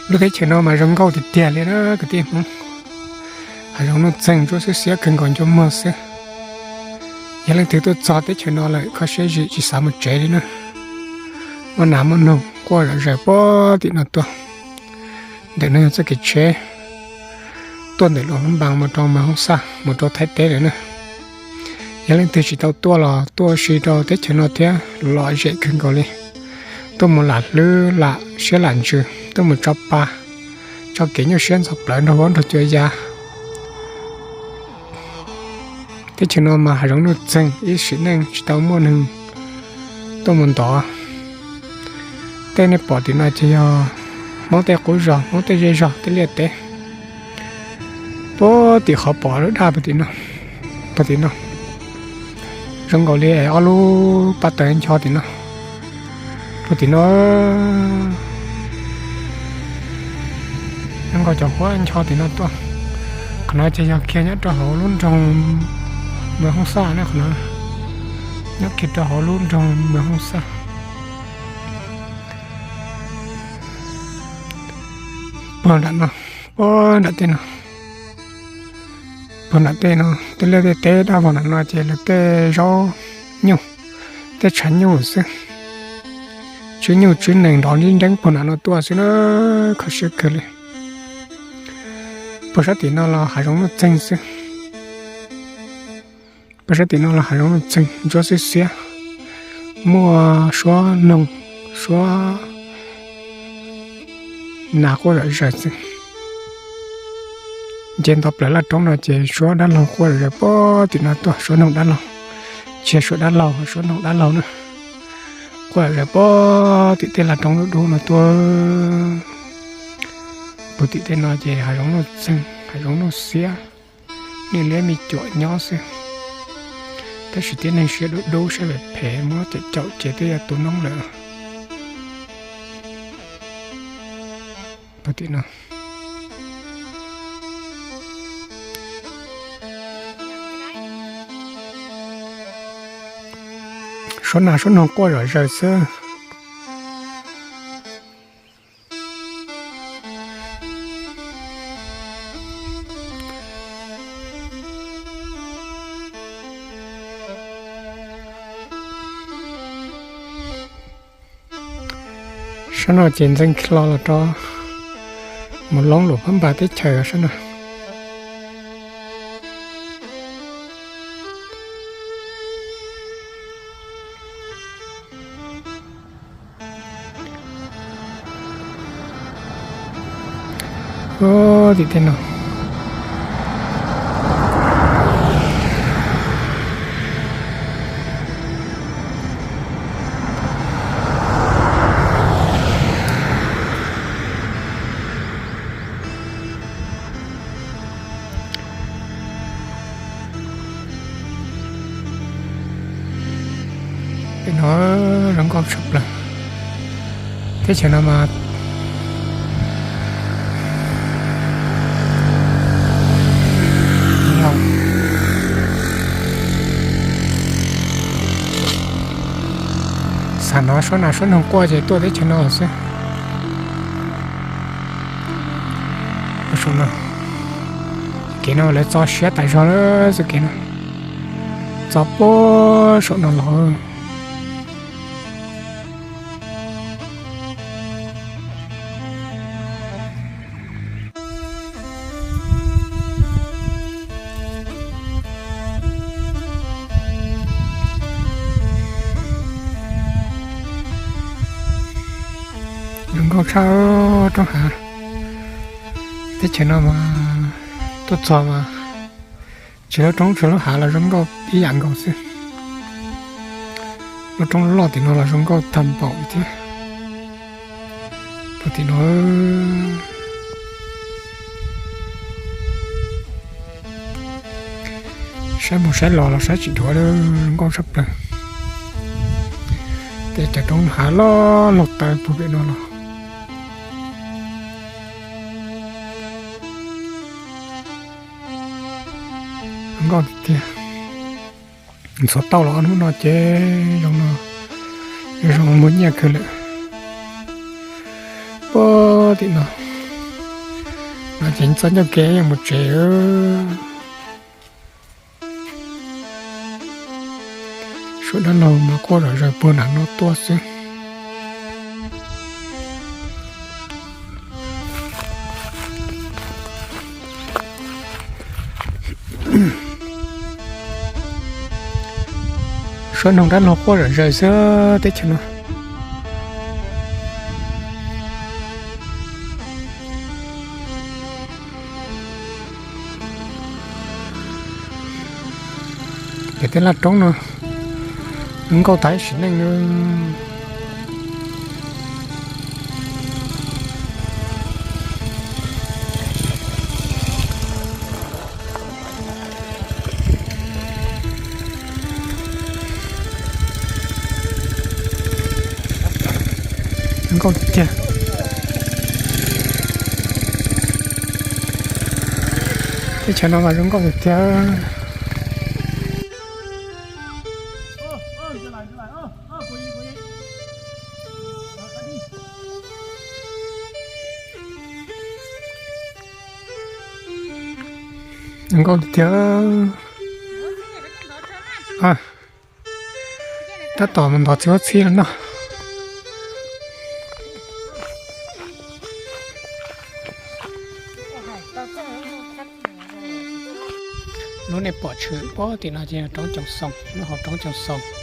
Lub teb chaws no mas zoo nkauj tiag tiag li na kwv tij Hmoob. Hav zoov nuj txeeg ntsuab xiab xiab kawg nkaus ncua muag xwb. Yog leej twg tuaj txog teb chaws no lawm kho siab zim tsis xav mus tsev li na. Muaj nas muaj noog quaj zom zaws puag tim no tuaj. Ntawm no yog txoj kev tsheb tuaj ntawm Luam Phab Npas mus rau Mws Hoob Xaj mus rau Thaib teb lawm na. Yog leej twg tsis tau tuaj los tuaj ua si rau teb chaws no thiab, lom zem kawg nkaus li. Tuaj mus lam hlwb lam siab lam ntsws, tuaj mus tso pa, tso kev nyuaj siab ntxhov plawv nrog huab nrog cua ya. Teb chaws no mas hav zoov nuj txeeg, ib sim neej tsis tau muaj neeg tuaj mus ntov. Tej nej pom tim no ces yog Hmoob tej qub zos, Hmoob tej zej zog, tej liaj teb. Puag tim qhov pom lub daj puag tim no, puag tim no, zoo nkaus li ob lub paj taws ncho tim no, puag tim no. Zoo nkaus cov huab ncho tim no tuaj. Qhov no ces yog kiag nyob rau hauv lub nroog Mws Hoob Xaj na, qhov no nyob kiag rau hauv lub nroog Mws Hoob Xaj. Puag nram no, puag nram tej no, puag nram tej no, tej liaj tej teb daj puag nram no ces lawv tej zaub nyuj, tej tshav nyuj xwb. Tswb nyuj tswb nees nrov nrib nreeb puag nram no tuaj xwb na, kho siab kawg li. Puag sab tim no los hav zoov nuj txeeg xwb. Puag sab tim no los hav zoov nuj txeeg ntsuab xiab xiab, muaj suab noog, suab nas quaj zom zaws xwb. Nce nto plaws laj roob no ces suab dab laug quaj zom zaws puag tim no tuaj, suab noog dab laug, tsis yog suab dab laug, suab noog dab laug na. Quaj zom zaws puag tim tej laj roob dub dub no tuaj. Puag tim tej no ces hav zoov nuj txeeg, hav zoov nuj xiab, niaj liab me cuam nyob xwb. Tab sis tib neeg siab dub dub siab phem phem, muab caum caum ces twb yog tu noob lawm. Puag tim no, suab nas suab noog quaj zom zaws xwb. Sab no ces ntxeev hlo los rau mus Loob Luam Phab Npas teb chaws sab no. Tim tej no, pem no zoo nkauj tshaj plaws. Teb chaws no mas xav hnov suab nas suab noog quaj ces tuaj teb chaws no xwb. Kev no lawv txo siab tas zog lawm xwb, kev no txo puag saum no los. Zoo nkauj tshaj roob hav. Teb chaws no mas tuaj txog mas tsis lub roob tsis lub hav los zoo nkauj ib yam nkaus xwb. Lub roob loj tim no los zoo nkauj tag npaum li thiab. Puag tim no, saib mus saib los los saib tsis dhuav li, zoo nkauj tshaj plaws. Tej cov roob hav loj laug taw puag pem no los zoo nkauj tiag tiag. Ntxhov tauj los ob hnub no ces zoo no, zoo muaj nyiaj kawg lawm. Puag tim no, Ces txog ncauj kev yuav mus tsev. Suab dab laug mas quaj zom zaws puag nram no tuaj xwb. Suab noog dab laug quaj zom zaws xwb teb chaws no. Ces tej laj roob no zoo nkauj tag ib sim neej. Zoo nkauj tiag tiag. Teb chaws no mas zoo nkauj tiag tiag. Zoo nkauj tiag tiag. Tab tom mus ntov txiv huab txhib los no. Lub nej pom tshwm pob tim no ces yog roob Coo Xoo, lub hauv roob Coo Xoo.